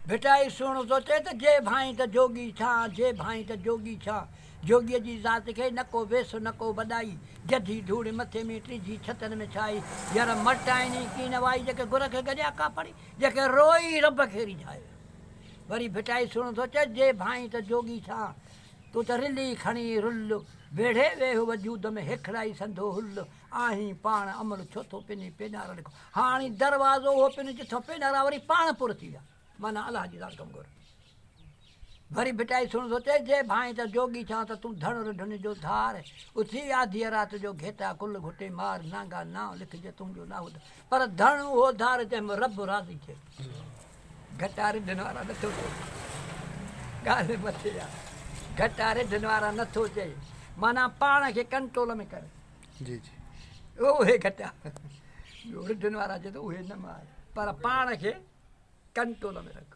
ڀٽائي سهڻو ٿو چئي ته جي ڀانئين ته جوڳي ڇان، جي ڀانئين ته جوڳي ڇان. جوڳيء جي ذات کي نه ڪو ويس نه ڪو وڏائي، جڌي ڌوڙ مٿي ۾ ٽيجهي ڇتن ۾ ڇائي، ير مٽائين ئي ڪين وائي، جيڪي گر کي گڏيا ڪاپڙي، جيڪي روئي رب کي ريجهايو. وري ڀٽائي سهڻو ٿو چئي، جي ڀانئين ته جوڳي ڇان، تون ته رلي کڻي رل، ويڙهي ويهه وجود ۾ هيکڙائي سندو هل، آهين پاڻ عمل ڇو ٿو پني پينارن کان، هاڻي دروازو اهو پن جٿان پينارا وري پاڻ پر ٿي ويا، معنيٰ الله جي ذات کان گهر. وري ڀٽائي سهڻو ٿو چئي، جي ڀانئين ته جوڳي ٿيان ته تون ڌڻ رڍن جو ڌار، اٿي آڌيء رات جو گهيٽا ڪل گهٽي مار، نانگا نانء لکجي تنهنجو ناهود، پر ڌڻ اهو ڌار جنهن ۾ رب راضي ٿئي. گهٽا رڍن وارا نٿو چئي. ڳالهه مٿي آ. گهٽا رڍن وارا نٿو چئي. معنيٰ پاڻ کي ڪنٽرول ۾ ڪر. جي جي. اهي گهٽا رڍن وارا چئي ٿو اهي نه مار پر پاڻ کي ڪنٽرول ۾ رک.